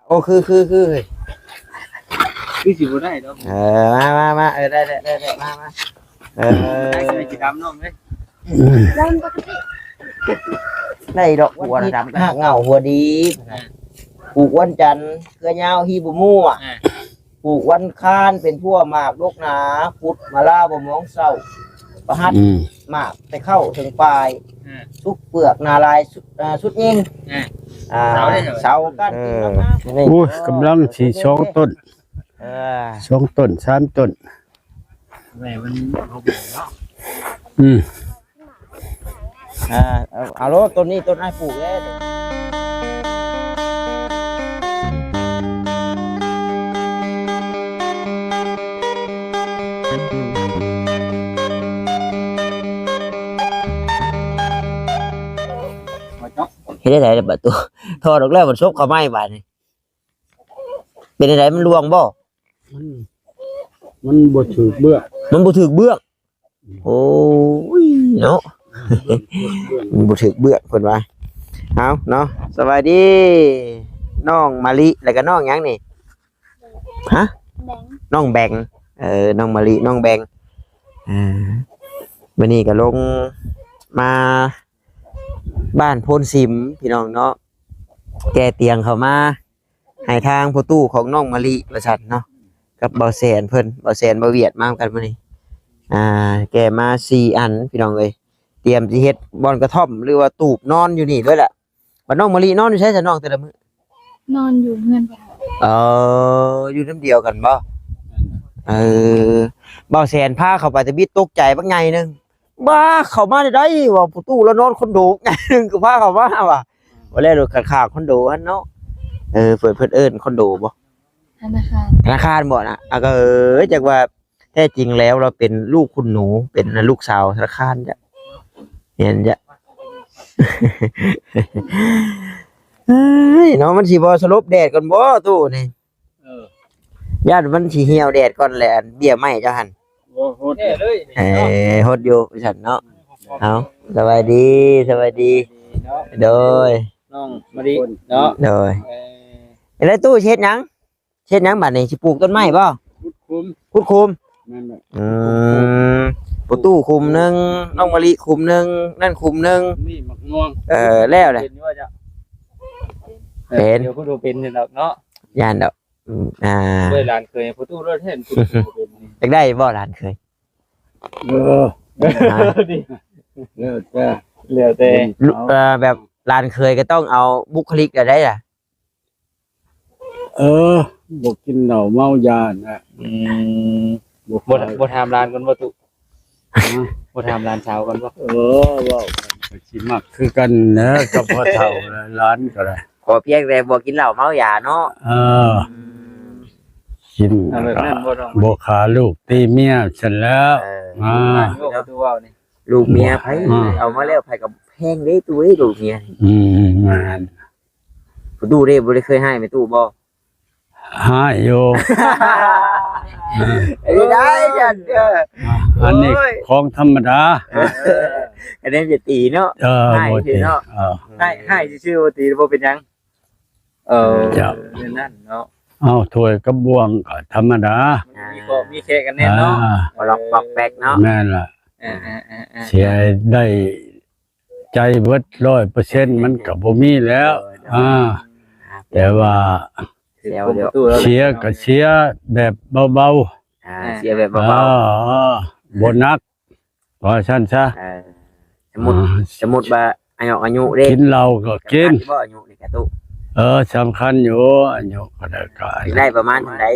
ໂອ້ ຄື ຄື ຄື ຄືຊິບໍ່ໄດ້ດອກ. ເອີ ມາ ມາ ມາ ເອີ ໄດ້ ໄດ້ ໄດ້ ໄດ້ ມາ ມາ ເອີ ໄດ້ ຊິດຳນ້ອງເອີຍ. ໄດ້ດອກ ຫົວດຳ ຮາກເຫງົ້າຫົວດີ ອາ ປູກວັນຈັນ ເຄືອຍາວຮີບໍ່ມົວ ອາ ປູກວັນຄານ ເປັນພົວໝາກດົກໜາ ພຸດມາລາບໍ່ມອງເຊົາ ປະຫັດ ອືມ ໝາກແຕ່ເຄົ້າເຖິງປາຍ ອາ ສຸກເປືອກໜ້າລາຍ ສຸດ ເອີ ສຸດຍິງ ອາ ອາ ເສົາເດ້ ເສົາ ເສົາກ້ານ ເອີ ກິນລຳນາ ນີ້ ໂອ້ຍ ກຳລັງຊິສອງຕົ້ນ ເອີ ສອງຕົ້ນ ສາມຕົ້ນ ແມ່ມັນເອົາໄປເນາະ ອືມ ອ່າ ເອົາ ເອົາໂລດ ຕົ້ນນີ້ຕົ້ນອ້າຍປູກເດ້. ເຮັດຈັ່ງໃດລະບາດໂຕ ຖອດອອກແລ້ວມັນສົບເຂົ້າໃໝ່ບາດນີ້ ເປັນຈັ່ງໃດ ມັນລ່ວງບໍ່? ມັນ ມັນບໍ່ຖືກເບື້ອງ ມັນບໍ່ຖືກເບື້ອງ. ໂອ້ຍເນາະ ມັນບໍ່ຖືກເບື້ອງເພິ່ນວ່າ. ເອົາເນາະ ສະບາຍດີນ້ອງມະລິ ແລ້ວກະນ້ອງຫຍັງນີ້? ຮະ? ແບງ ນ້ອງແບງ ເອີ ນ້ອງມະລິ ນ້ອງແບງ ເອີ ມື້ນີ້ກະລົງມາບ້ານໂພນສິມ ພີ່ນ້ອງເນາະ ແກ່ຕຽງເຂົ້າມາ ໃຫ້ທາງພໍ່ຕູ້ຂອງນ້ອງມະລິວ່າຊັ້ນເນາະ ກັບບ່າວແສນເພິ່ນ ບ່າວແສນ ບ່າວຫວຽດ ມານຳກັນມື້ນີ້ ອ່າ ແກ່ມາສີ່ອັນ ພີ່ນ້ອງເອີຍ ຕຽມຊິເຮັດບ່ອນກະທ່ອມ ຫຼືວ່າຕູບນອນຢູ່ນີ້ເລີຍແຫຼະ. ບັດນ້ອງມະລິນອນຢູ່ໃສຊະນ້ອງແຕ່ລະມື້? ນອນຢູ່ເຮືອນພໍ່ເຖົ້າ. ເອີ ຢູ່ນຳດຽວກັນບໍ່? ເອີ ບ່າວແສນພາເຂົ້າໄປຕະບິດ ຕົກໃຈບັກໃຫຍ່ໜຶ່ງ ບ້າ ເຂົ້າມາໄດ້ໃດ ວ່າ ພໍ່ຕູ້ລາວນອນຄອນໂດໃຫຍ່ໜຶ່ງ ກໍພາເຂົ້າມາວ່າ ວ່າແລ້ວໂດດຂ້າງໆຄອນໂດຫັ້ນເນາະ. ເອີ ເພິ່ນ ເພິ່ນເອີ້ນຄອນໂດບໍ່? ທະນາຄານ ທະນາຄານບໍ່ນະ? ອ່ະ ກໍ ເອີ ຈັກວ່າແທ້ຈິງແລ້ວລາວເປັນລູກຄຸນໜູ ເປັນລູກສາວທະນາຄານຈ້ະ ແມ່ນຈ້ະ. ເອີຍ ເນາະ ມັນຊິບໍ່ສະຫຼົບແດດກ່ອນບໍ່ຕູ້ນີ້? ເອີ ຢ້ານມັນຊິຫ່ຽວແດດກ່ອນແຫຼະ ອັນເບ້ຍໄມ້ເຈົ້າຫັ້ນ. ໂອ້ ຫົດເລີຍ ເອີ ຫົດຢູ່ວ່າຊັ້ນເນາະ. ເອົາ ສະບາຍດີ ສະບາຍດີ ເນາະ ໂດຍ ນ້ອງມະລິເນາະ ໂດຍ. ເອີ ເຮັດໄດ້ຕູ້ ຊິເຮັດຫຍັງ? ເຮັດຫຍັງບາດນີ້? ຊິປູກຕົ້ນໄມ້ບໍ່? ຂຸດຂຸມ ຂຸດຂຸມ ແມ່ນແຫຼະ. ອືມ ປະຕູຂຸມໜຶ່ງ ນ້ອງມະລິຂຸມໜຶ່ງ ນັ້ນຂຸມໜຶ່ງ ນີ້ໝາກມ່ວງ. ເອີ ແລ້ວແຫຼະ ເປັນຢູ່ວ່າຈະ ເປັນ ດຽວຜູ້ດູເປັນດອກເນາະ ຢ້ານດອກ. ອືມ ອ່າ ເວີຍ ຫຼານເຂີຍປະຕູລົດເຫັນຜູ້ດູເປັນນີ້ ຢາກໄດ້ບໍ່ຫຼານເຂີຍ? ເອີ ແລ້ວແຕ່ ແລ້ວແຕ່ ເອີ ແບບຫຼານເຂີຍກໍຕ້ອງເອົາບຸກຄະລິກແບບໃດລະ? ເອີ ບໍ່ກິນເຫຼົ້າເມົາຢານະ. ອືມ ບໍ່ ບໍ່ຖາມຫຼານກ່ອນບໍ່ຕຸ? ຮະ? ບໍ່ຖາມຫຼານສາວກ່ອນບໍ່? ເອີ ເວົ້າກັນກໍຊິມັກຄືກັນນະ ກັບພໍ່ເຖົ້າຫຼານກໍໄດ້. ຂໍພຽງແຕ່ບໍ່ກິນເຫຼົ້າເມົາຢາເນາະ. ເອີ ອືມ ກິນ ເອົາແບບນັ້ນບໍ່ນ້ອງ? ບໍ່ຂ້າລູກຕີເມຍຊັ້ນແລ້ວ. ເອີ ອ່າ ລູກເມຍໃຜ ອ່າ ເອົາມາແລ້ວໃຜກໍແພງເດ້ຕູ້ເອີຍ ລູກເມຍ. ອືມ ແມ່ນ. ປະຕູເດ້ ບໍ່ໄດ້ເຄີຍຮ້າຍແມ່ຕູ້ບໍ່? ຮ້າຍຢູ່ ເອີ ໄດ້ກັນເດີ ອັນນີ້ ໂອ້ຍ ຂອງທຳມະດາ. ເອີ ອັນນີ້ຈະຕີເນາະ. ເອີ ຮ້າຍ ບໍ່ຕີເນາະ. ເອີ ຮ້າຍ ຮ້າຍຊື່ໆ ບໍ່ຕີ ບໍ່ເປັນຫຍັງ. ເອີ ເຈົ້າ ແນວນັ້ນເນາະ. ເອົາ ຖ້ວຍກັບບ່ວງກໍທຳມະດາ ມີເຄາະມີແຄະກັນແນ່ເນາະ. ອ່າ ປອກແປກເນາະ. ແມ່ນລະ. ເອີ ເສຍໃຫ້ໄດ້ໃຈເບິດຮ້ອຍເປີເຊັນ ມັນກໍບໍ່ມີແລ້ວ. ໂດຍ ອ່າ ແຕ່ວ່າ ເສຍກໍເສຍແບບເບົາໆ. ອ່າ ເສຍແບບເບົາໆ ເອີ ບໍ່ໜັກ ວ່າຊັ້ນຊະ. ເອີ ສົມມຸດ ອ່າ ສົມມຸດວ່າອາຍຸ ອາຍຸເດ້ ກິນເຫຼົ້າກໍກິນ ສຳຄັນບໍ່ອາຍຸນີ້ກະຕຸ? ເອີ ສຳຄັນຢູ່ ອາຍຸກໍໄດ້ ກໍໄດ້ປະມານເທົ່າໃດ?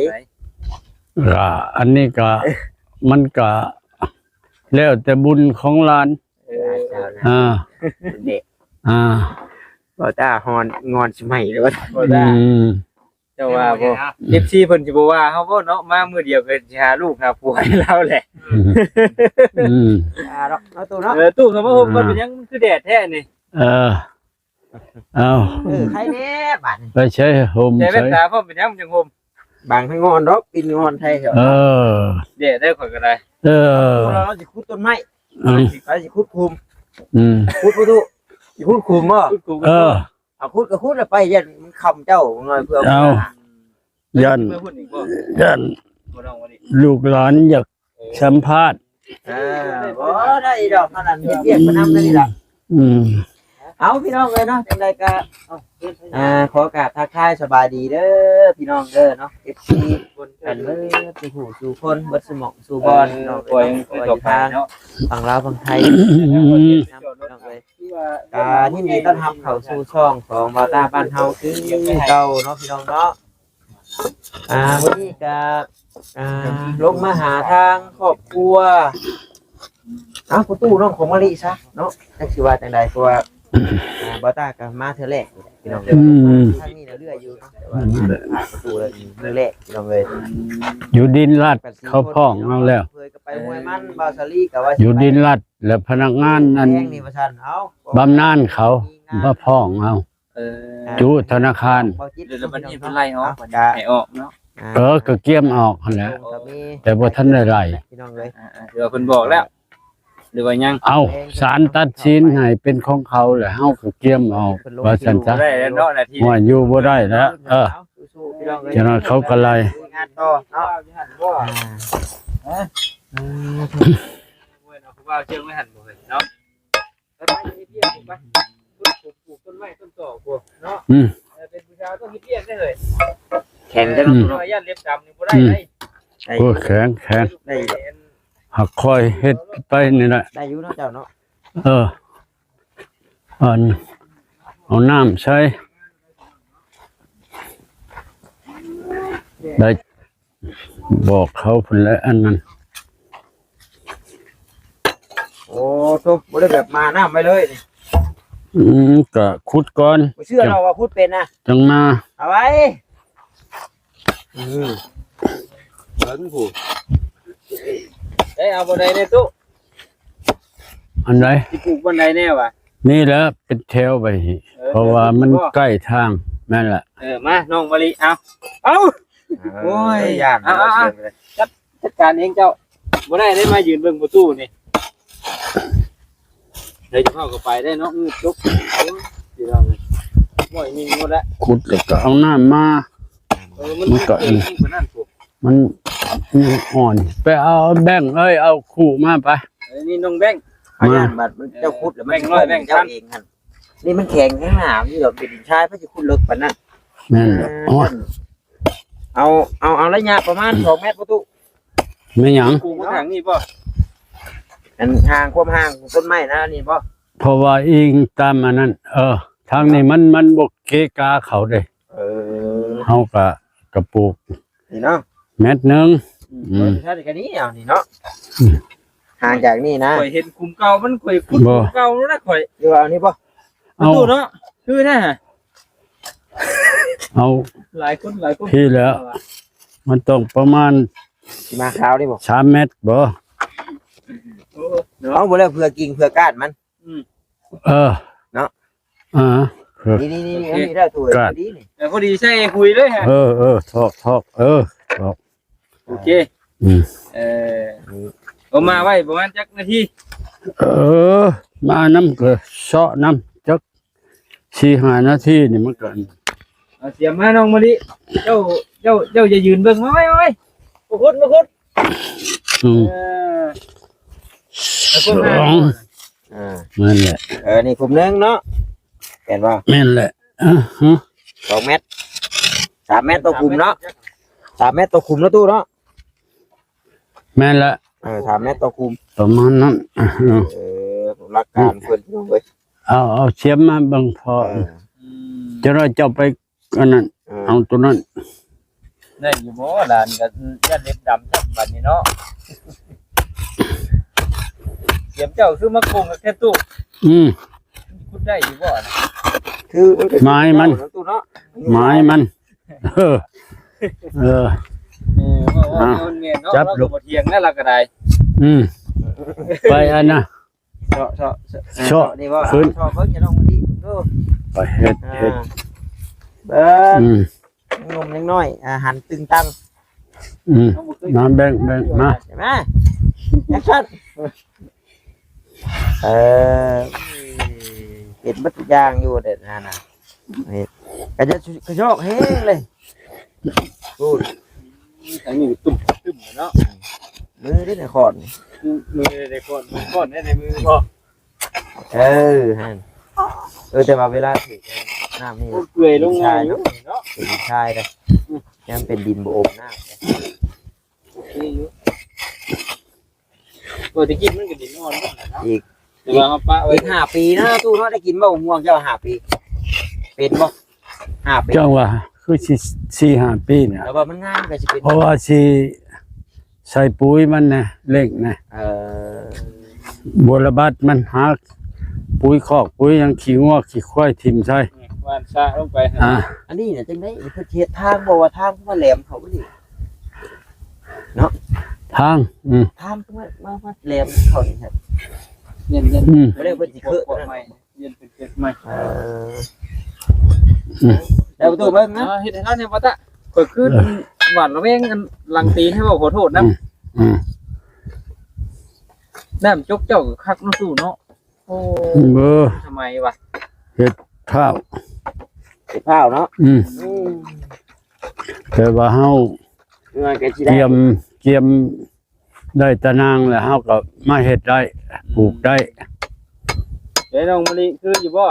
ກະອັນນີ້ກະ ມັນກະແລ້ວແຕ່ບຸນຂອງຫຼານ. ເອີ ອ່າ ເດ ອ່າ ບໍ່ຕາຮ້ອນງອນຊິໄໝ້ເລີຍວ່າ ບໍ່ຕາ ອືມ. ເຈົ້າວ່າບໍ່ ເອັຟຊີ ເພິ່ນຊິບໍ່ວ່າເຮົາບໍ່ເນາະ ມາມື້ດຽວກໍຊິຫາລູກຫາຜົວໃຫ້ລາວແຫຼະ. ອືມ ອ່າ ເນາະ ເນາະ ຕູ້ເນາະ. ເອີ ຕູ້ເຂົ້າມາໂຮມກ່ອນ ອ່າ ເປັນຫຍັງມັນຄືແດດແທ້ນີ້? ເອີ ເອົາ ເອີ ໃຄແນ່ບາດນີ້ ໄປໃຊ້ໂຮມ ໃສ່ແວ່ນຕາພ້ອມ ເປັນຫຍັງມັນຈັ່ງໂຮມ? ບາງທັງງອນດອກ ປິ່ນງອນໄທ. ເອີ ແດດໄດ້ຂ້ອຍກໍໄດ້. ເອີ ລາວຊິຂຸດຕົ້ນໄມ້ ອືມ ລາວຊິຂຸດຂຸມ. ອືມ ຂຸດບໍ່ຕູ້? ຊິຂຸດຂຸມບໍ່? ຂຸດຂຸມ. ເອີ ເອົາຂຸດກໍຂຸດລະໄປ ຢ້ານມັນຄຳເຈົ້າໜ້ອຍ ເພື່ອ ເອົາ ຢ້ານ ຢ້ານລູກຫຼານຢາກສຳພາດ. ເອີ ບໍ່ໄດ້ດອກ ເທົ່ານັ້ນເຮັດວຽກໄປນຳນັ້ນນີ້ລະ. ອືມ ເອົາ ພີ່ນ້ອງເອີຍເນາະ ຈັ່ງໃດກໍ ອ່າ ຂໍກາບທັກທາຍສະບາຍດີເດີພີ່ນ້ອງເດີເນາະ ເອັຟຊີ ກັນເບິດສູ່ຜູ້ສູ່ຄົນ ເບິດສູ່ໝ່ອງສູ່ບ່ອນ ເອີ ພີ່ນ້ອງເອີຍເນາະ ບໍ່ວ່າຢູ່ທາງຝັ່ງລາວຝັ່ງໄທ ພີ່ນ້ອງເອີຍ ກໍຍິນດີຕ້ອນຮັບເຂົ້າສູ່ຊ່ອງຂອງບ່າວຕ້າບ້ານເຮົາຄືເກົ່າເນາະ ພີ່ນ້ອງເນາະ. ອ່າ ມື້ນີ້ກໍ ອ່າ ລົງມາຫາທາງຄອບຄົວ ເອົາ ປະຕູນ້ອງຂອງມະລິຊະເນາະ ຈັກຊິວ່າຈັ່ງໃດ ເພາະວ່າ ອ່າ ບ່າວຕ້າກໍມາເທື່ອແລກນີ້ແຫຼະ ພີ່ນ້ອງເອີຍ ອືມ ທາງນີ້ລະເລື່ອຍຢູ່ເນາະ ແຕ່ວ່າມາຜ່ານປະຕູເລີຍມື້ແລກ ພີ່ນ້ອງເອີຍ ຢູ່ດິນລັດເຂົາຟ້ອງເອົາແລ້ວ ເຜີຍກໍໄປຫ້ວຍມັນ ບ່າວສາລີກໍວ່າ ຢູ່ດິນລັດ ແລ້ວພະນັກງານນັ້ນ ແພງນີ້ວ່າຊັ້ນ ເອົາ ບຳນານເຂົາມາຟ້ອງເຮົາ ເອີ ຢູ່ທະນາຄານ ເອີ ແລ້ວບັດນີ້ເພິ່ນໄລ່ອອກ ເອົາ ບັດນີ້ໃຫ້ອອກເນາະ ອ່າ ເອີ ກໍກຽມອອກຫັ້ນແຫຼະ ກໍມີ ແຕ່ບໍ່ທັນໄດ້ໄລ່ ພີ່ນ້ອງເອີຍ ອ່າໆ ຖືວ່າເພິ່ນບອກແລ້ວ ຫຼືວ່າຍັງ ເອົາ ສານຕັດສິນໃຫ້ເປັນຂອງເຂົາແລ້ວ ເຮົາກໍກຽມອອກ ວ່າຊັ້ນຊະ ບໍ່ໄດ້ແລ້ວເນາະ ໜ້າທີ່ ວ່າຢູ່ບໍ່ໄດ້ແລ້ວ ເອີ ເອົາ ສູ້ໆ ພີ່ນ້ອງເອີຍ ຈັ່ງນັ້ນເຂົາກໍໄລ່ ງານຕໍ່ເນາະ ອ່າ ຮະ ອືມ ຜູ້ບ່າວເຈີໄວ້ຫັ້ນບໍ່ເອີຍເນາະ ໄປໆ ເຮັດວຽກໄປ ປູກຕົ້ນໄມ້ຕົ້ນຕອກພຸ້ນເນາະ ອືມ ເອີ ເປັນຜູ້ສາວຕ້ອງເຮັດວຽກເດ້ເຮີ້ຍ ແຂງເດ້ ອືມ ເນາະ ຢ້ານເລັບດຳນີ້ບໍ່ໄດ້ ອືມ ເດ້ ໂອ້ ແຂງ ແຂງ ໄດ້ ຫາກຄ່ອຍເຮັດໄປນີ້ແຫຼະ ໄດ້ຢູ່ເນາະເຈົ້າເນາະ ເອີ ອັນ ເອົານ້ຳໃສ່ ໄດ້ ບອກເຂົາພຸ້ນແຫຼະ ອັນນັ້ນ ໂອ້ ໂທ້ ບໍ່ໄດ້ແບບມານ້ຳໄວ້ເລີຍນີ້ ອືມ ກະຂຸດກ່ອນ ບໍ່ເຊື່ອດອກວ່າຂຸດເປັນນະ ຈັ່ງມາ ເອົາໄວ້ ອືມ ເບິ່ງພຸ້ນ ເອີ ເອົາບ່ອນໃດແດ່ຕູ້ ອັນໃດ ຊິປູກບ່ອນໃດແດ່ຫວາ ນີ້ແຫຼະ ເປັນແຖວໄປ ເອີ ເພາະວ່າມັນໃກ້ທາງ ແມ່ນລະ ເອີ ມາ ນ້ອງມະລິ ເອົາ ເອົາ ໂອ້ຍ ຢ້ານ ເອົາ ເອົາ ເອົາ ຈັດ ຈັດການເອງເຈົ້າ ບໍ່ໄດ້ເດ້ ມາຢືນເບິ່ງປະຕູນີ້ ເດີ ຈະເຂົ້າກໍໄປໄດ້ເນາະ ງືດຈົບ ໂອ້ຍ ພີ່ນ້ອງເອີຍ ໝ້ອຍໜຶ່ງໝົດແລ້ວ ຂຸດແລ້ວກໍເອົານ້ຳມາ ເອີ ມັນ ມັນກໍ ເອີ ມັນ ມັນອ່ອນ ໄປເອົາແບງເອີຍ ເອົາຄູ່ມາໄປ ເອີ ນີ້ນ້ອງແບງ ມາ ຢ້ານບາດມັນເຈົ້າຂຸດແລ້ວມັນ ແບງຮ້ອຍ ແບງພັນ ເຈົ້າເອງຫັ້ນ ນີ້ມັນແຂງຂ້າງໜ້າ ມັນຊິແບບເປັນດິນຊາຍ ໃຜຊິຂຸດເລິກປານນັ້ນ ແມ່ນແຫຼະ ເອີ ໂອ້ຍ ເອົາ ເອົາ ເອົາໄລຍະປະມານສອງແມັດປະຕູ ແມ່ນຫຍັງ ປູກມາທາງນີ້ບໍ່ ອັນຫ່າງ ຄວາມຫ່າງຂອງຕົ້ນໄມ້ນະນີ້ບໍ່ ເພາະວ່າອີງຕາມອັນນັ້ນ ເອີ ທາງນີ້ມັນ ມັນບໍ່ເກະກະເຂົາເດ້ ເອີ ເຮົາກະ ກະປູກ ນີ້ເນາະ ແມັດໜຶ່ງ ອືມ ອືມ ເອີ ແຕ່ກໍນີ້ເອົານີ້ເນາະ ອືມ ຫ່າງຈາກນີ້ນະ ຂ້ອຍເຫັນຂຸມເກົ່າມັນ ຂ້ອຍຂຸດ ບໍ່ ຂຸມເກົ່າແລ້ວນະ ຂ້ອຍ ຫຼືວ່າເອົານີ້ບໍ່ ເອົາ ປະຕູເນາະ ຄືແທ້ ເອົາ ຫຼາຍຄົນ ຫຼາຍຄົນ ພີ້ແລ້ວ ມັນຕ້ອງປະມານ ຊິມາຄາວນີ້ບໍ່ ສາມແມັດບໍ່ ໂອ້ ເນາະ ເອົາບໍ່ແລ້ວ ເຜື່ອກິ່ງເຜື່ອກ້ານມັນ ອືມ ເອີ ເນາະ ອ່າ ນີ້ໆໆ ອັນນີ້ໄດ້ຖ້ວຍ ກາດ ພໍດີນີ້ ເອີ ພໍດີໃສ່ຫຸຍເລີຍຮະ ເອີ ເອີ ຖອກ ຖອກ ເອີ ຖອກ ໂອເຄ ອືມ ເອີ ອືມ ເອົາມາໄວ້ປະມານຈັກນາທີ ເອີ ມານຳກໍເຊາະນຳຈັກສີ່ຫ້ານາທີນີ້ມັນກໍ ເອົາສຽມມານ້ອງມະລິ ເຈົ້າ ເຈົ້າ ເຈົ້າຢ່າຢືນເບິ່ງ ມາໄວ້ ມາໄວ້ ມາຂຸດ ມາຂຸດ ອືມ ເອີ ເອົາຂຸມ ສອງ ອ່າ ນັ້ນແຫຼະ ເອີ ນີ້ຂຸມໜຶ່ງເນາະ ແມ່ນບໍ່ ແມ່ນແຫຼະ ອ່າຮະ ສອງແມັດ ສາມແມັດຕໍ່ຂຸມເນາະ ສາມແມັດຕໍ່ຂຸມເນາະຕູ້ເນາະ ແມ່ນແຫຼະ ເອີ ສາມແມັດຕໍ່ຂຸມ ປະມານນັ້ນ ເອີ ຫຼັກການເພິ່ນພີ່ນ້ອງເອີຍ ເອົາ ເອົາສຽມມາເບິ່ງພໍ ເອີ ອືມ ຈະໄດ້ເຈົ້າໄປ ອັນນັ້ນ ເອີ ເອົາຕົວນັ້ນ ໄດ້ຢູ່ບໍ່ ຫຼານກໍຢ້ານເລັບດຳຈັກບັດນີ້ເນາະ ສຽມເຈົ້າຄືມາໂກງກັບແທ້ຕູ້ ອືມ ຂຸດໄດ້ຢູ່ບໍ່ ຄືມັນກໍໝາຍມັນ ຕູ້ເນາະ ໝາຍມັນ ເອີ ເອີ ເອີ ເວົ້າ ເວົ້າ ອ່າ ແນວມັນແມ່ນເນາະ ຈັບ ເຮົາກໍບໍ່ຖຽງແລ້ວ ລາວກໍໄດ້ ອືມ ໄປອັນນະ ເຊາະ ເຊາະ ເຊາະ ເຊາະນີ້ບໍ່ ຂຶ້ນ ເຊາະເບິ່ງ ຢ່າລອງມາດີເບິ່ງດູ ໄປເຮັດ ອ່າ ເຮັດ ເບິ່ງ ອືມ ຍັງໜຸ່ມຍັງນ້ອຍ ອ່າ ຫັນຕຶງຕັງ ອືມ ມາແບ່ງ ແບ່ງ ມາ ມາ ແອັກຊັນ ເອີ ເຮັດເບິດທຸກຢ່າງຢູ່ເດ້ຫັ້ນນະ ນີ້ ກະຈະກະຍອກແຮງເລີຍ. ໂອ້ຍ ທາງນີ້ຕຸ້ມຕຶ້ມເນາະ. ມືເດ້ນະຄອນ ມືໄດ້ຄອນ ມືຄອນໄດ້ໃນມືບໍ່? ເອີ ຫັ້ນ ເອີ ແຕ່ວ່າເວລາຖືກນ້ຳນີ້ ເປື່ອຍລົງງ່າຍຢູ່ເນາະ ເປັນຊາຍເດ້. ອືມ ຍັງເປັນດິນບໍ່ອົບນ້ຳ. ໂອເຄຢູ່ ເອີ ແຕ່ກີ້ມັນກໍດິນອ່ອນເນາະ ອີກ ແຕ່ວ່າເຮົາປະໄວ້ ອີກຫ້າປີເນາະ ຕູ້ເນາະ ໄດ້ກິນບໍ່ ໝາກມ່ວງເຈົ້າ ຫ້າປີ ເປັນບໍ່ ຫ້າປີ? ຈັ່ງວ່າຄືຊິສີ່ຫ້າປີນີ້ ແຕ່ວ່າມັນງາມກໍຊິເປັນ ເພາະວ່າຊິໃສ່ປຸ໋ຍມັນນະ ເລັ່ງນະ. ເອີ ບົວລະບັດມັນຫາປຸ໋ຍຄອກປຸ໋ຍຫຍັງ ຂີ້ງົວຂີ້ຄວາຍຖິ້ມໃສ່ ຫວ່ານຊະລົງໄປ. ອ່າ ອັນນີ້ນະ ຈັ່ງໃດເພິ່ນເຮັດທາງບໍ່ ວ່າທາງມາແຫຼມເຂົ້ານີ້ ເນາະ ທາງ ອືມ ທາງມາ ມາ ມາແຫຼມເຂົ້ານີ້ແທ້. ອືມ ບໍ່ໄດ້ເພິ່ນຊິເຄີາະ ກວດໃໝ່ ປ່ຽນເປັນເຂດໃໝ່. ເອີ ອືມ ແລ້ວປະຕູເບິ່ງນະ ເຮັດໃຫ້ລາວແດ່ບໍ່ຕະ ຂ້ອຍຄື ເອີ ຫວາດລະແວງອັນຫຼັງຕີນ ໃຫ້ເວົ້າຂໍໂທດນຳ. ອືມ ອືມ ນ້ຳຈົກເຈົ້າກໍຄັກເນາະ ຕູ້ເນາະ. ໂອ້ ເອີ ທຳໄມວະ ເຮັດພ້າວ ເຮັດພ້າວເນາະ. ອືມ ອືມ ແຕ່ວ່າເຮົາ ມັນກໍຊິໄດ້ ກຽມ ກຽມໄດ້ຕານາງແລ້ວ ເຮົາກໍມາເຮັດໄດ້ ອືມ ປູກໄດ້. ເອີ ນ້ອງມະລິ ຄືຢູ່ບໍ່?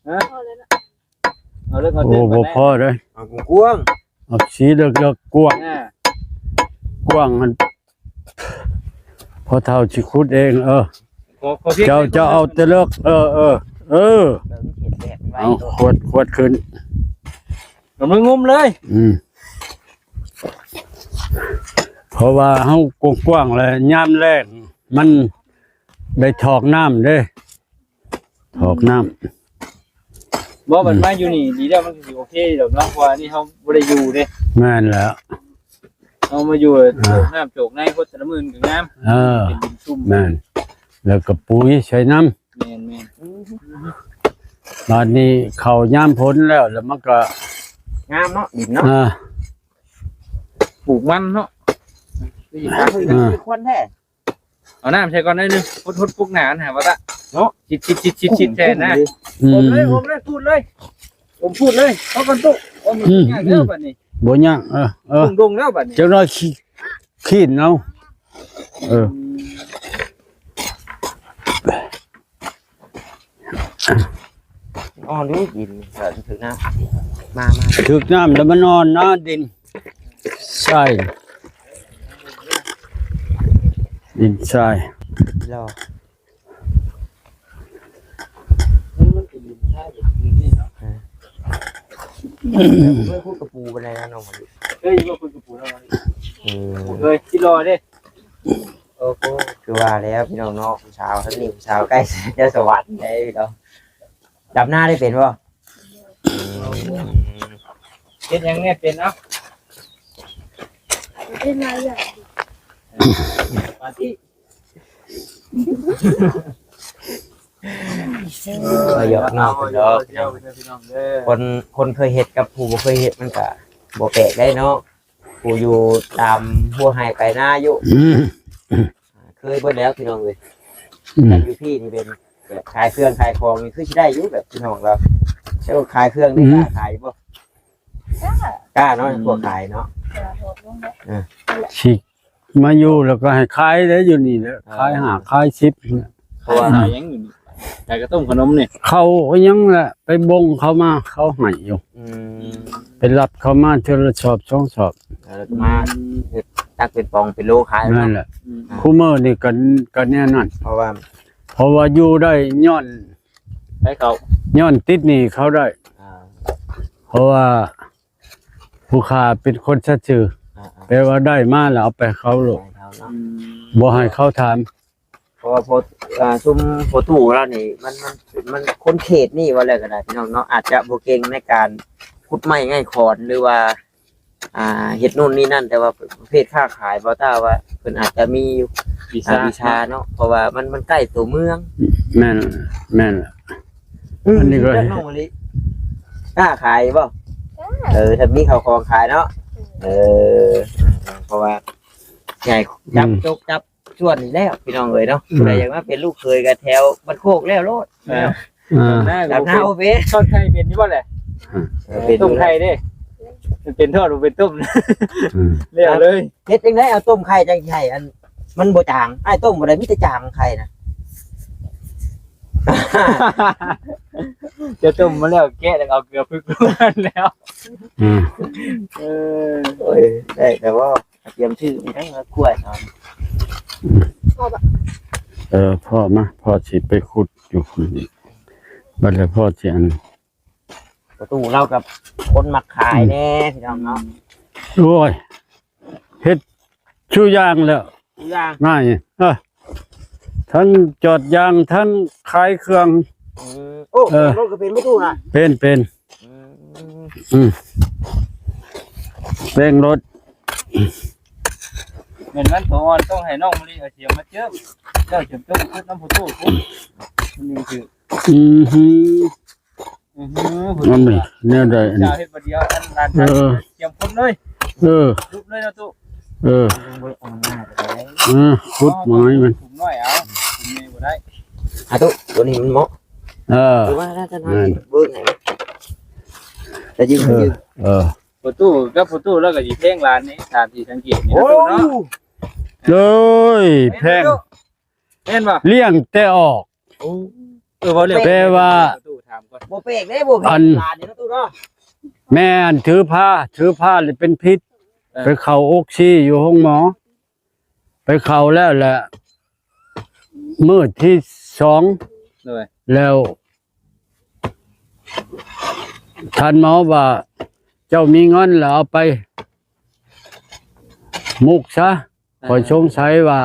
ຮະ ພໍແລ້ວເນາະ ເອົາເລິກເອົາເຕີນ ໂອ້ ບໍ່ພໍເດ້ ເອົາກວ້າງ ເອົາສີເລິກໆ ກວ້າງ ອ່າ ກວ້າງຫັ້ນ ພໍ່ເຖົ້າຊິຂຸດເອງ. ເອີ ຂໍ ຂໍພຽງ ເຈົ້າ ເຈົ້າເອົາແຕ່ເລິກ ເອີ ເອີ ເອີ ເບິ່ງເຫັນແບບມັນໄວ ເອົາ ໂລດ ຂວດ ຂວດຂຶ້ນ ເອົາມືງຸ້ມເລີຍ. ອືມ ເພາະວ່າເຮົາກວ້າງໆ ແລ້ວຍາມແລ້ງມັນໄດ້ຖອກນ້ຳເດ້. ຖອກນ້ຳ ບໍ່ ບັດ ອືມ ມາຢູ່ນີ້ດີແລ້ວ ມັນກໍຊິໂອເຄດອກເນາະ ເພາະວ່ານີ້ເຮົາບໍ່ໄດ້ຢູ່ເດ້. ແມ່ນແລ້ວ ເຮົາມາຢູ່ ອ່າ ໂຈກນ້ຳໂຈກໃນ ຄົນແຕ່ລະມື້ກໍງາມ. ເອີ ເປັນດິນຊຸ່ມ ແມ່ນ ແລ້ວກໍປຸ໋ຍໃສ່ນຳ. ແມ່ນໆ ບາດນີ້ເຂົ້າຍາມຝົນແລ້ວ ແລ້ວມັນກໍງາມເນາະ ດິນເນາະ. ອ່າ ປູກມັນເນາະ ຄື ອ່າ ຄືຄວັນແທ້. ເອົານ້ຳໃສ່ກ່ອນໜ້ອຍໜຶ່ງ ຫົດໆ ປຸກໜ້າຫັ້ນຫາວ່າຕະເນາະ ຊິດໆໆໆແທ້ນະ. ອືມ ອົມເລີຍ ອົມເລີຍ ຂູດເລີຍ ອົມຂູດເລີຍ ເອົາກ່ອນຕຸ ອົມ ອືມ ຍາກເດີບັດນີ້ ບໍ່ຍາກ. ເອີ ເອີ ດົງໆ ແລ້ວບັດນີ້ ຈັກໜ້ອຍ ຂີດເອົາ. ເອີ ອ່ອນຢູ່ ດິນເພິ່ນຖືກນ້ຳ ມາ ມາ ຖືກນ້ຳແລ້ວມັນອ່ອນນະ ດິນຊາຍ ດິນຊາຍ ລອ ມັນ ມັນເປັນດິນຊາຍແບບນີ້ເນາະ. ເອີ ເຄີຍຂູດກະປູປານໃດນະນ້ອງມະລິ? ເຄີຍຢູ່ບໍ່ ຂູດກະປູນ້ອງມະລິ? ເອີ ເຄີຍ ຊິລອເດ້. ໂອ້ໂຫ ຄືວ່າແລ້ວພີ່ນ້ອງເນາະ ຜູ້ສາວທາງນີ້ ຜູ້ສາວໃກ້ຈະສະຫວັດໄດ໋ພີ່ນ້ອງ. ດຳນາໄດ້ເປັນບໍ່? ອືມ ເຮັດຫຍັງແດ່ເປັນ ເອົ້າ ເປັນຫຼາຍຢ່າງ ປາຕິ ເອີ ຢອກນ້ອງເພິ່ນດອກ ຄົນ ຄົນເຄີຍເຮັດກັບຜູ້ບໍ່ເຄີຍເຮັດ ມັນກະບໍ່ແປກໄດ໋ເນາະ. ຜູ້ຢູ່ຕາມຫົວໄຮ່ໄປນາຢູ່ ອືມ ເຄີຍເບິດແລ້ວພີ່ນ້ອງເອີຍ. ອືມ ແຕ່ຢູ່ພີ້ນີ້ເປັນແບບຂາຍເຄື່ອງຂາຍຂອງນີ້ຄືຊິໄດ້ຢູ່ ແບບພີ່ນ້ອງລາວ ແຕ່ວ່າຂາຍເຄື່ອງນີ້ ອືມ ກ້າຂາຍຢູ່ບໍ່? ກ້າ ກ້າເນາະ ອືມ ພວກຂາຍເນາະ. ເອີ ຊິມາຢູ່ແລ້ວກໍໃຫ້ຂາຍເດ້ ຢູ່ນີ້ແຫຼະ ເອີ ຂາຍຫ້າຂາຍສິບ ເພາະວ່າຂາຍຫຍັງຢູ່ນີ້? ຂາຍກະຕົ້ມຂະໜົມນີ້ ເຂົ້າຫຍັງແຫຼະ ໄປບົງເຂົ້າມາ ເຂົາໃຫ້ຢູ່. ອືມ ໄປຮັບເຂົ້າມາເທື່ອລະສອບສອງສອບ ເອີ ແລ້ວກໍມາເຮັດຕັກເປັນປອງເປັນໂລຂາຍ. ນັ້ນແຫຼະ ອືມ ຄູ່ມື້ນີ້ກໍ ກໍແນວນັ້ນ ເພາະວ່າ ເພາະວ່າຢູ່ໄດ້ຍ້ອນໃຫ້ເຂົາ ຍ້ອນຕິດໜີ້ເຂົາໄດ້. ອ່າ ເພາະວ່າຜູ້ຂ້າເປັນຄົນສັດຊື່ ອ່າໆ ແປວ່າໄດ້ມາແລ້ວເອົາໄປເຂົາໂລດ ໃຫ້ເຂົາເນາະ. ອືມ ບໍ່ໃຫ້ເຂົາຖາມ. ເພາະວ່າພໍ ອ່າ ຊຸມພໍ່ຕູ້ລາວນີ້ ມັນ ມັນ ມັນຄົນເຂດນີ້ວ່າແລ້ວກໍໄດ້ພີ່ນ້ອງເນາະ ອາດຈະບໍ່ເກັ່ງໃນການຂຸດໄມ້ໄງຂອນ ຫຼືວ່າ ອ່າ ເຮັດໂນ່ນນີ້ນັ້ນ ແຕ່ວ່າປະເພດຄ້າຂາຍ ບໍ່ຕ້າວ່າເພິ່ນອາດຈະມີ ວິຊາ ອ່າ ວິຊາເນາະ ເພາະວ່າມັນ ມັນໃກ້ຕົວເມືອງ. ແມ່ນ ແມ່ນ. ອືມ ອັນນີ້ກໍ ຈັກນ້ອງມະລິ ຄ້າຂາຍບໍ່? ເອີ ຖ້າມີເຂົ້າຂອງຂາຍເນາະ. ເອີ ເພາະວ່າໃຫຍ່ ອືມ ຈັບຈົກຈັບ ສ່ວນນີ້ແລ້ວພີ່ນ້ອງເອີຍເນາະ. ອືມ ຜູ້ໃດຢາກມາເປັນລູກເຂີຍກໍແຖວບ້ານໂຄກແລ້ວໂລດ. ເອີ ອ່າ ດຳນາ ດຳນາ ໂອເຄ ໂອເຄ ທອດໄຂ່ເປັນຢູ່ບໍ່ແຫຼະ? ອ່າ ເອີ ເປັນ ຕົ້ມໄຂ່ເດ້ ມັນເປັນທອດ ບໍ່ເປັນຕົ້ມ ອືມ ແລ້ວເລີຍ. ເຮັດຈັ່ງໃດເອົາຕົ້ມໄຂ່ຈັ່ງຊິໃຫ້ອັນ ມັນບໍ່ຈາງ? ອ້າຍຕົ້ມບໍ່ໄດ້ ມີແຕ່ຈາງໄຂ່ນະ. ຈະຕົ້ມມາແລ້ວ ແກະແລ້ວເອົາເກືອຜຶກລົງມາແລ້ວ. ອືມ ເອີ ໂອ້ຍ ໄດ້ແຕ່ວ່າຕຽມຊື້ນີ້ນະ ກວຍເນາະ. ພໍບໍ່? ເອີ ພໍມາ ພໍຊິໄປຂຸດຢູ່ພຸ້ນອີກ ບັດແລ້ວພໍຊິອັນ ປະຕູລາວກັບຄົນມັກຂາຍແດ່ ອືມ ພີ່ນ້ອງເນາະ. ໂອ້ຍ ເຮັດ ຊູຢ່າງແລ້ວ ຊູຢ່າງ ນາຍ ເອີ ທັງຈອດຢາງ ທັງຂາຍເຄື່ອງ. ອືມ ໂອ້ ເອີ ແປງລົດກໍເປັນປະຕູນະ? ເປັນ ເປັນ ອືມ ອືມ ແປງລົດ. ແມ່ນມັນຕົວອ່ອນ ຕ້ອງໃຫ້ນ້ອງມະລິເອົາສຽມມາເຈີ້ມ ເຈົ້າຈະຕ້ອງຄຸດນຳປະຕູພຸ້ນ ມັນຈຶ່ງຖືກ. ອືມ ອືຮຶ ນັ້ນນີ້ແນວໃດອັນນີ້? ເຈົ້າເຮັດບໍ່ດຽວ ອັນຫຼານຊາຍ ເອີ ຕຽມຄົນເລີຍ. ເອີ ຫຼຸບເລີຍເນາະຕູ້. ເອີ ເອີ ຂຸດໝາຍມັນ ຖົງນ້ອຍເອົາ ຖົງໃຫຍ່ບໍ່ໄດ້. ອາ ຕູ້ ຕົວນີ້ມັນເໝາະ. ເອີ ຄືວ່າໜ້າຈະໜ້າ ແມ່ນ ເບິ່ງໃຫ້ ແຕ່ຢືມ ເອີ ຢືມ ເອີ ປະຕູກັບປະຕູ ແລ້ວກໍຊິແພງຫຼານນີ້ ຕາມທີ່ສັງເກດນີ້ ໂອ້ ປະຕູເນາະ. ໂອ້ຍ ແພງ ແມ່ນບໍ່? ລ້ຽງແຕ່ອອກ. ໂອ້ ເອີ ເວົ້າເລື່ອງ ແປວ່າ ປະຕູຖາມກ່ອນ ບໍ່ແປກເດ້ ບໍ່ແພງ ອັນ ຫຼານນີ້ເນາະຕູ້ເນາະ. ແມ່ນ ຖືພາ ຖືພາແລ້ວເປັນພິດ. ເອີ ໄປເຂົ້າອົກຊີຢູ່ໂຮງໝໍ ໄປເຂົ້າແລ້ວແຫຼະ ມື້ທີສອງ ໂດຍ ແລ້ວທ່ານໝໍວ່າ ເຈົ້າມີເງິນແລ້ວເອົາໄປໝຸກຊະ. ເອີ ຂ້ອຍສົງໄສວ່າ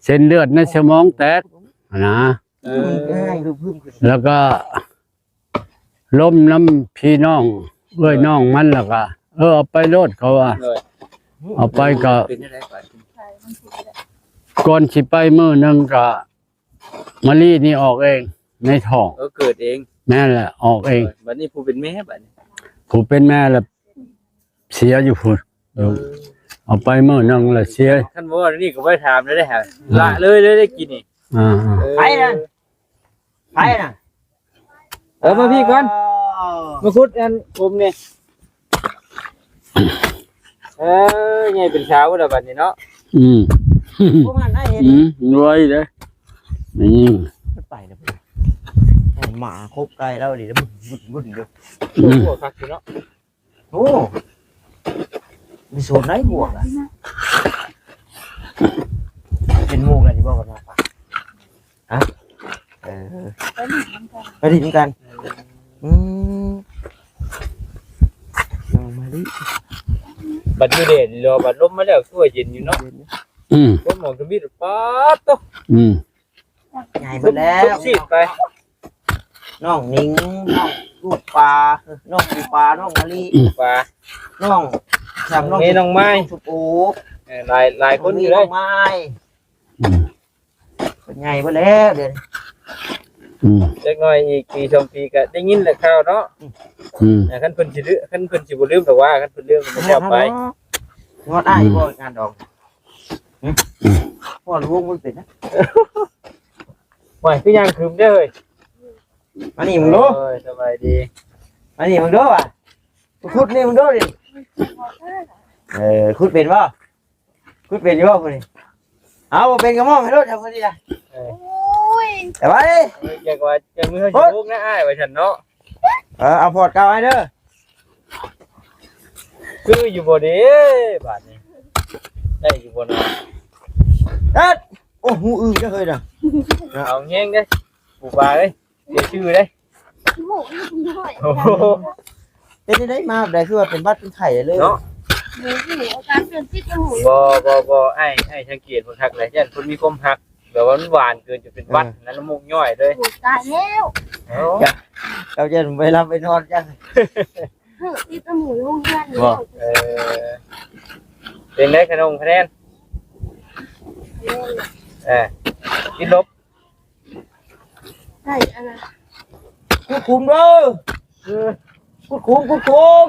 ເສັ້ນເລືອດໃນສະໝອງແຕກຫັ້ນນະ. ເອີ ແລ້ວກໍລົມນຳພີ່ນ້ອງເອື້ອຍນ້ອງມັນ ແລ້ວກໍ ເອີ ເອົາໄປໂລດ ເຂົາວ່າ. ໂດຍ ເອົາໄປກໍ ເປັນຈັ່ງໃດ? ກ່ອນຊິໄປມື້ໜຶ່ງກໍ ມະລີນີ້ອອກເອງໃນທ້ອງ. ເອີ ເກີດເອງ. ແມ່ນແຫຼະ ອອກເອງ. ໂດຍ ບັດນີ້ຜູ້ເປັນແມ່ ບັດນີ້ ຜູ້ເປັນແມ່ລະເສຍຢູ່ພຸ້ນ. ເອີ ເອົາໄປມື້ໜຶ່ງລະເສຍ. ຄັນບໍ່ວ່ານີ້ກໍບໍ່ໄດ້ຖາມເລີຍເດ້ ອືມ ລະເລີຍເລີຍໄດ້ກິນນີ້. ອ່າໆ ເອີ ໃຜນັ້ນ? ໃຜນັ້ນ? ເອີ ມາພີ້ກ່ອນ ມາຂຸດອັນຜົມນີ້. ເອີ ໃຫຍ່ເປັນສາວແລ້ວບັດນີ້ເນາະ. ອືມ ບໍ່ທັນໄດ້ເຫັນ. ອືມ ລວຍເດ້ ນີ້ ໄປແລ້ວ ໝາຄົບໄກ່ລາວນີ້ ບຶ້ນໆໆ ເດີ. ອືມ ໂອ້ ຄັກຢູ່ເນາະ. ໂອ້ ມີໂຊນໄດ້ບວກອະ ເປັນໝູ່ກັນຢູ່ບໍ່ກັບນ້ອງປາ? ຮະ? ເອີ ໄປຫຼິ້ນນຳກັນ ໄປຫຼິ້ນນຳກັນ. ອືມ ນ້ອງມະລິ ບັດຢູ່ແດດນີ້ເນາະ ບັດລົມມາແລ້ວຄືວ່າເຢັນຢູ່ເນາະ. ເຢັນຢູ່. ອືມ ລົມອອກທຳອິດ ປາດໂຕ. ອືມ ໃຫຍ່ເບິດແລ້ວ ສຸບຊິດໄປ. ນ້ອງໜິງ ນ້ອງລູກປາ ນ້ອງປູປາ ນ້ອງມະລິ ອືມ ປາ ນ້ອງ ຊ້ຳນ້ອງ ເມ ນ້ອງໄມ້ ສຸໂອ ເອີ ຫຼາຍ ຫຼາຍຄົນຢູ່ເດ້ ນ້ອງໄມ້. ອືມ ເພິ່ນໃຫຍ່ເບິດແລ້ວດຽວນີ້. ອືມ ຈັກໜ້ອຍອີກປີສອງປີກໍໄດ້ຍິນແຫຼະຂ່າວເນາະ. ອືມ ເອີ ຄັນເພິ່ນຊິລືມ ຄັນເພິ່ນຊິບໍ່ລືມດອກວ່າ ຄັນເພິ່ນລືມກໍບໍ່ໄປ. ຮອດອ້າຍບໍ່ ອືມ ງານດອງ? ຫຶ? ຮອດວົງມັນເປັນນະ. ໂອ້ຍ ຄືຍ່າງຄຶມເດ້ເຮີ້ຍ. ມານີ້ມຶງດູ. ໂອ້ຍ ສະບາຍດີ. ມານີ້ມຶງດູວ່າ ຂຸດນີ້ມຶງດູນີ້. ເອີ ຂຸດເປັນບໍ່? ຂຸດເປັນຢູ່ບໍ່ຜູ້ນີ້? ເອົາ ບໍ່ເປັນກໍມອບໃຫ້ໂລດ ເອົາຜູ້ນີ້ນະ. ເອີ ໂອ້ຍ ສະບາຍດີ. ຢາກວ່າ ຈັກມື້ເຮົາຊິໂຮງນະອ້າຍ ວ່າຊັ້ນເນາະ. ເອີ ເອົາພອດເກົ່າໃຫ້ເດີ. ຄືຢູ່ບໍ່ເດ ບາດນີ້ ໄດ້ຢູ່ບໍ່ເນາະ? ເອີ ໂອ້ ຫູອຶ່ງເດີເຮີ້ຍນະ. ເອົາແຮງເດ້ ປູປາເອີຍ ເສຍຊື່ເດ້. ໂອ້ໂຫ ເປັນຈັ່ງໃດ ມາແບບໃດ ຄືວ່າເປັນຫວັດເປັນໄຂ້ເລີຍເນາະ? ບໍ່ຮູ້ ອາການເປັນຕິດຫູ. ບໍ່ ບໍ່ ບໍ່ ອ້າຍ ອ້າຍສັງເກດເບິ່ງຄັກແລ້ວ ຢ້ານເພິ່ນມີຄວາມຮັກ ແບບວ່າມັນຫວານເກີນຈົນເປັນຫວັດ. ເອີ ນັ້ນລະ ໝົກຍ້ອຍເລີຍ. ໂອ້ ຕາຍແລ້ວ. ເຈົ້າ ເຈົ້າຢ້ານໄປຫຼັບໄປນອນຈັ່ງ ເຮີ້ ຕິດຕະໝູຢູ່ໂຮງຮຽນ. ບໍ່ ເອີ ເປັນໄດຂະໜົມຄະແນນ? ເອີ ຕິດລົບ. ໄດ້ອັນນັ້ນ ຂຸດຂຸມເດີ. ເອີ ຂຸດຂຸມ ຂຸດຂຸມ.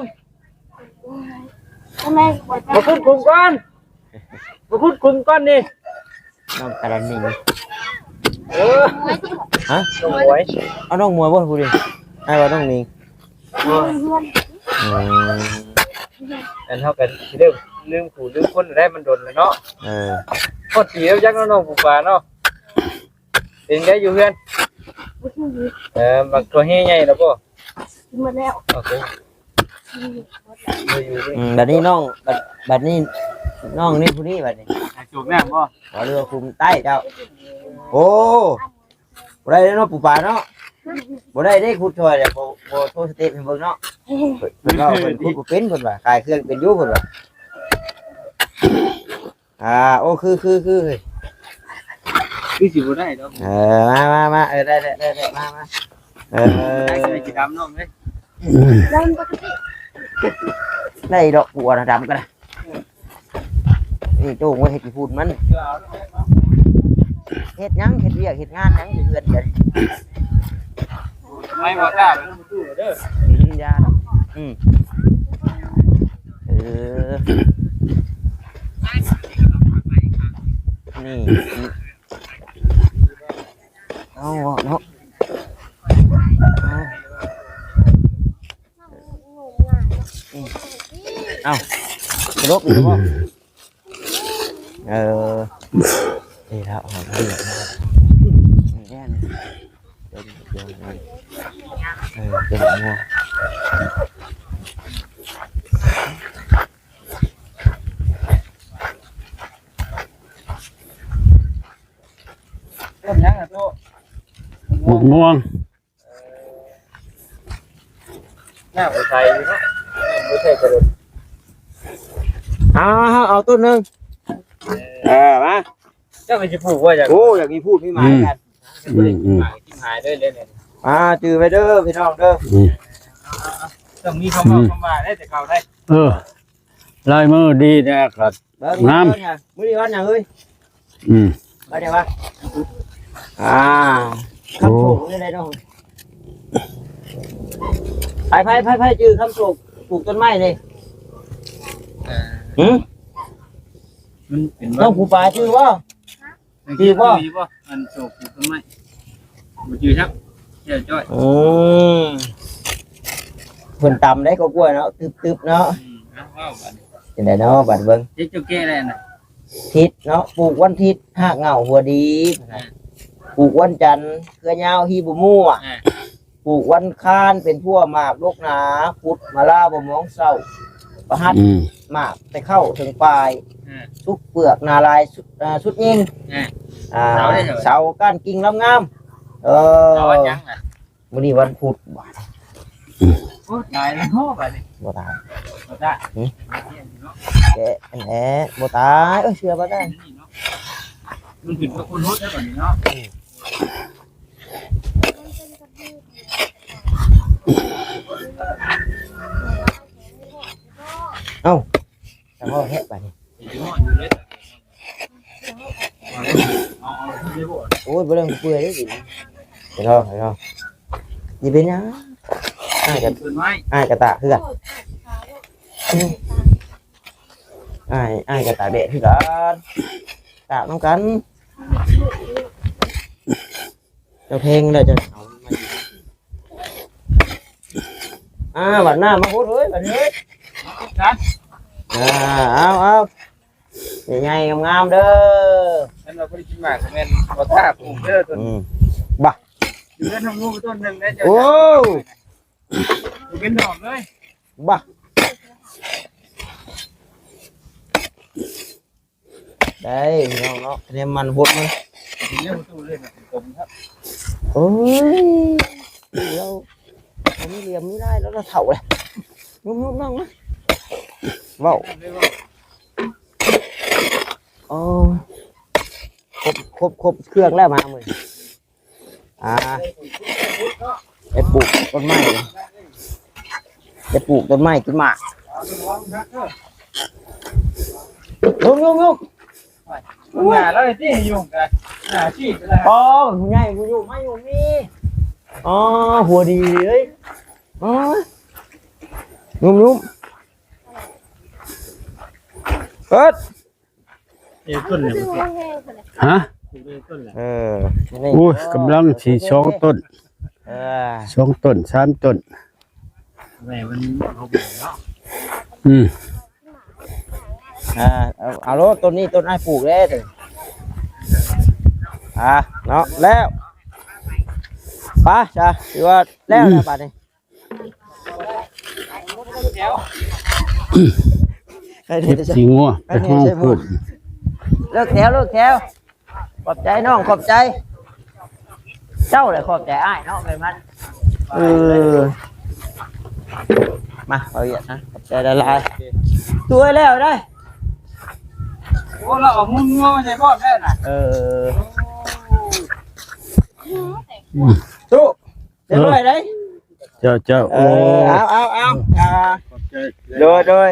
ໂອ້ຍ ທຳໄມບໍ່ ມາຂຸດຂຸມກ່ອນ ມາຂຸດຂຸມກ່ອນນີ້. ນ້ອງກະລະນີ. ເອີ ຮະ? ນ້ອງໝວຍ ເອົານ້ອງໝວຍບໍ່ຜູ້ນີ້? ອ້າຍວ່ານ້ອງໜິງ. ໂອ້ຍ ອືມ ອັນເຮົາກໍຊິເລີ່ມລືມຜູ້ລືມຄົນໄດ້ ມັນດົນແລ້ວເນາະ. ເອີ ຮອດປີແລ້ວຈັກເນາະ ນ້ອງປູປາເນາະ. ເປັນໄງຢູ່ເຮືອນ? ບໍ່ຖືກ ເອີ ບັກຖົ່ວແຮ່ໃຫຍ່ແລ້ວບໍ່? ກິນໝົດແລ້ວ. ໂອເຄ ອືມ ບັດນີ້ນ້ອງ ບັດ ບັດນີ້ນ້ອງນີ້ຜູ້ນີ້ບັດນີ້ ໃຫ້ສູບນ້ຳບໍ່? ບໍ່ ຫຼືວ່າຄຸມໃຕ້ເຈົ້າ? ໂອ້ ບໍ່ໄດ້ເນາະ ປູປາເນາະ ບໍ່ໄດ້ເດ້ ຂຸດຖ້ວຍ ບໍ່ ບໍ່ໂທສະເຕັບໃຫ້ເບິ່ງເນາະ. ເພິ່ນ ເພິ່ນເວົ້າເພິ່ນຂຸດບໍ່ເປັນ ເພິ່ນວ່າ ຂາຍເຄື່ອງເປັນຢູ່ ເພິ່ນວ່າ. ອ່າ ໂອ້ ຄື ຄື ຄື ຄືຊິບໍ່ໄດ້ດອກ. ເອີ ມາ ມາ ມາ ເອີ ໄດ້ ໄດ້ ໄດ້ ໄດ້ ມາ ມາ ເອີ ໄດ້ ຊິດຳນ້ອງເອີຍ. ອືມ ໄດ້ດອກ ກວນດຳກໍໄດ້. ນີ້ໂຈ້ງໄວ້ເຮັດຂີ້ຝຸ່ນມັນ ເຮັດຫຍັງ ເຮັດວຽກເຮັດງານຫຍັງຢູ່ເຮືອນກັນ. ໄມ້ບໍ່ກ້າເດີ ອືມ ຢ່າ ອືມ ເອີ ນີ້ ເອົາເນາະ ເອົາ ອືມ ເອົ້າ ສະຫຼຸບອີກແລ້ວບໍ່? ເອີ ນີ້ແລ້ວ ເອົາ ນີ້ແຫຼະ ນີ້ແຫຼະ ເອີ ເປັນຫົວ ຕົ້ນຫຍັງນະໂຕ? ໝາກມ່ວງ. ນ້ຳບໍ່ໃສ່ເນາະ ນ້ຳບໍ່ໃສ່ກະດົນ. ເອົາ ເອົາ ເອົາຕົ້ນໜຶ່ງ ເອີ ມາ ເຈົ້າກໍຊິປູກວ່າຫຍັງ? ໂອ້ ຢາກມີພູດມີໝາຍກັນ ອືມ ອືມ ອືມ ຫາຍເລີຍເລີຍ. ອ່າ ຈື່ໄວ້ເດີພີ່ນ້ອງເດີ ອືມ ຕ້ອງມີຄຳເວົ້າ ອືມ ຄຳວ່າໄດ້ແຕ່ເກົ່າໄດ້. ເອີ ລາຍມືດີແດ່ກໍ ເບິ່ງ ງາມ ມື້ນີ້ວັນຫຍັງເອີຍ? ອືມ ໄປໄດ້ວະ? ອ່າ ຄຳໂຊກນີ້ໄດ້ເນາະ. ໃຜ ໃຜ ໃຜ ໃຜຈື່ຄຳໂຊກປູກຕົ້ນໄມ້ນີ້? ຫື? ມັນເປັນ ນ້ອງພູປາຈື່ບໍ່? ຈື່ບໍ່? ອັນໂຊກປູກຕົ້ນໄມ້ ບໍ່ຈື່ຊ້ຳ ແກ້ວຈ້ອຍ. ອືມ ເພິ່ນຕຳໄດ້ກໍກ້ວຍເນາະ ຕຶບໆເນາະ. ອືມ ເອົາ ເວົ້າບັດ ຈັ່ງໃດເນາະ ບັດເບິ່ງ ເຮັດເຈົ້າແກ້ໄດ້ນະ. ທິດເນາະ ປູກວັນທິດ ຮາກເຫງົ້າຫົວດີ. ອືມ ປູກວັນຈັນ ເຄືອຍາວຮີບໍ່ມົວ. ອືມ ປູກວັນຄານ ເປັນພົວໝາກດົກໜາ ພຸດມາລາບໍ່ມອງເສົ້າ ປະຫັດ ອືມ ໝາກແຕ່ເຄົ້າເຖິງປາຍ. ອືມ ສຸກເປືອກໜາລາຍ ສຸດ ເອີ ສຸດຍິງ. ອືມ ອ່າ ເສົາເດ້ ເສົາກ້ານກິ່ງລຳງາມ. ເອີ ເສົາວັນຫຍັງນະ? ມື້ນີ້ວັນພຸດບາດ. ອືມ ໂອ້ ຕາຍແລ້ວເນາະບາດນີ້ ບໍ່ຕາຍ ບໍ່ຕາຍ. ຫຶ? ແກະແຫຼະ ບໍ່ຕາຍ. ເອີ ເຊື່ອບໍ່ຕາຍ ມັນຂຶ້ນກັບຄົນຮົດແລ້ວບາດນີ້ເນາະ. ອືມ ເອົ້າ ແຕ່ວ່າແຮະບາດນີ້. ໂອ້ຍ ບໍ່ໄດ້ເປື່ອຍເດ້ ໄປເນາະ ໄປເນາະ. ຊິເປັນຫຍັງ? ອ້າຍກໍ ອ້າຍກໍຕາກຄືກັນ. ອ້າຍ ອ້າຍກໍຕາກແດດຄືກັນ ຕາກນຳກັນ. ເຈົ້າແທງແລ້ວເຈົ້າເອົາມາ. ອ່າ ບັດໜ້າມາພຸດເອີຍ ບັດນີ້ເອີຍ. ອ່າ ເອົາ ເອົາ ໃຫຍ່ໆ ງາມໆ ເດີ. ຄັນວ່າບໍ່ໄດ້ກິນໝາກກໍແມ່ນບໍ່ຖ້າປູກເດີຕົ້ນ. ອືມ ບາ ຢູ່ເຮືອນທາງລູກຕົ້ນໜຶ່ງໄດ້ເຈົ້າ. ໂອ້ ເປັນດອກເລີຍ ບາ. ໄດ້ພີ່ນ້ອງເນາະ ຄະແນນມັນບົດມັນ. ໂອ້ຍ ລາວບໍ່ມີຫຼ່ຽມມີລາຍແລ້ວ ລາວເຖົ້າແລ້ວ. ຍຸບໆ ນ້ອງມາ ເວົ້າ. ໂອ້ ຄົບ ຄົບ ຄົບເຄື່ອງແລ້ວ ມາມື້ນີ້. ອ່າ ໄປປູກຕົ້ນໄມ້ ໄປປູກຕົ້ນໄມ້ ຕົ້ນໝາກ. ຍົກ ຍົກ ຍົກ. ຫນ້າລາວຕິ ຫາທີ່ກໍໄດ້. ອໍ ຜູ້ໃຫຍ່ຜູ້ຢູ່ມາຢູ່ນີ້. ອໍ ຫົວດີເລີຍ. ອໍ ຫຍຸ້ມໆ ເອີດ. ເອີ ຕົ້ນຫຍັງ? ຮະ? ເອີ ນີ້ ໂອ້ຍ ກຳລັງຊິສອງຕົ້ນ ເອີ ສອງຕົ້ນ ສາມຕົ້ນ ແມ່ມັນເອົາໄປເນາະ ອືມ ອ່າ ເອົາ ເອົາໂລດ ຕົ້ນນີ້ຕົ້ນອ້າຍປູກເດ້ ອ່າ ເນາະ ແລ້ວ ໄປຊະ ຖືວ່າແລ້ວ ອືມ ແລ້ວບາດນີ້ ເກັບຂີ້ງົວໄປຫ້ອງພຸ້ນ ເລີກແຖວ ເລີກແຖວ ຂອບໃຈນ້ອງ ຂອບໃຈ ເຈົ້າແຫຼະຂອບໃຈອ້າຍເນາະ ແມ່ນມັນ ເອີ ມາ ເອົາຫຍັງນະ ຂອບໃຈຫຼາຍໆ ສວຍແລ້ວໄດ໋ ໂອ້ ລາວເອົາມູນງົວມາໃສ່ພ້ອມແທ້ນະ ເອີ ສູ້ ຮຽບຮ້ອຍໄດ໋ ເຈົ້າ ເຈົ້າ ເອີ ໂອ້ ເອົາ ເອົາ ເອົາ ອ່າ ຂອບໃຈ ໂດຍ ໂດຍ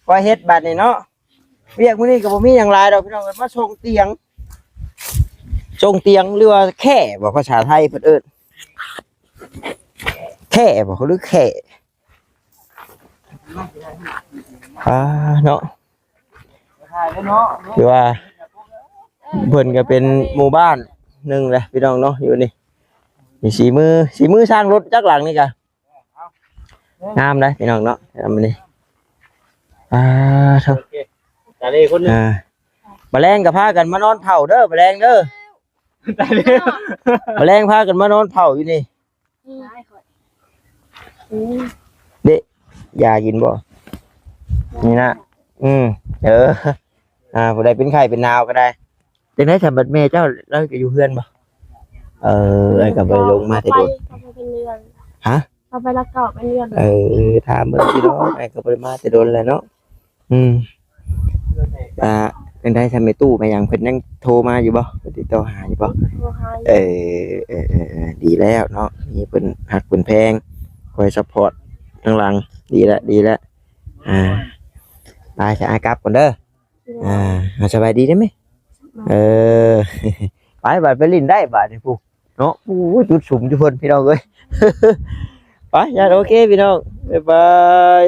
ຂ້ອຍເຮັດບາດນີ້ເນາະ ວຽກມື້ນີ້ກໍບໍ່ມີຫຍັງຫຼາຍດອກພີ່ນ້ອງ ມາສົ່ງຕຽງ ສົ່ງຕຽງ ຫຼືວ່າແຄ່ບໍ ພາສາໄທເພິ່ນເອີ້ນ ແຄ່ບໍ ຫຼືແຄ່ ອ່າ ເນາະ ຄືວ່າເພິ່ນກໍເປັນໝູ່ບ້ານໜຶ່ງແຫຼະພີ່ນ້ອງເນາະ ຢູ່ນີ້ ມີສີມື ສີມືຊ່າງລົດຈັກຫຼັງນີ້ກະ ງາມເດ້ພີ່ນ້ອງເນາະ ງາມນີ້ ອ່າ ໂທ້ ຕາເລຄົນໜຶ່ງ ອ່າ ມາແລງກໍພາກັນມານອນເຝົ້າເດີ້ ມາແລງເດີ້ ຕາເລ ມາແລງພາກັນມານອນເຝົ້າຢູ່ນີ້ ອືມ ເດ້ ຢາກິນບໍ່? ນີ້ນະ ອືມ ເອີ ອ່າ ຜູ້ໃດເປັນໄຂ້ເປັນໜາວກໍໄດ້ ຈັ່ງໃດສະບັດແມ່ເຈົ້າ ລາວກໍຢູ່ເຮືອນບໍ່? ເອີ ອ້າຍກໍບໍ່ໄດ້ລົງມາແຕ່ດົນ ເຂົາໄປເປັນເດືອນ ຮະ? ເຂົາໄປລະເກົາເປັນເດືອນ ເອີ ຖາມເບິ່ງພີ່ນ້ອງ ອ້າຍກໍບໍ່ໄດ້ມາແຕ່ດົນແລ້ວເນາະ ອືມ ອ່າ ຈັ່ງໃດຊະ ແມ່ຕູ້ແມ່ຫຍັງເພິ່ນຍັງໂທມາຢູ່ບໍ່? ເພິ່ນຕິດຕໍ່ຫາຢູ່ບໍ່? ໂທຫາຢູ່ ເອີ ເອີ ເອີ ເອີ ດີແລ້ວເນາະ ມີເພິ່ນຮັກເພິ່ນແພງ ຄອຍຊັບພອດທາງຫຼັງ ດີແລ້ວ ດີແລ້ວ ອ່າ ໄປຊະ ອ້າຍກັບກ່ອນເດີ້ ໂດຍ ອ່າ ສະບາຍດີເດີ້ແມ່ ເອີ ໄປບາດໄປຫຼິ້ນໄດ້ບາດນີ້ພຸ້ນເນາະ ໂອ້ຍ ຈຸດສຸມຢູ່ເພິ່ນພີ່ນ້ອງເອີຍ ໄປ ຍາດ ໂອເຄພີ່ນ້ອງ ບາຍບາຍ.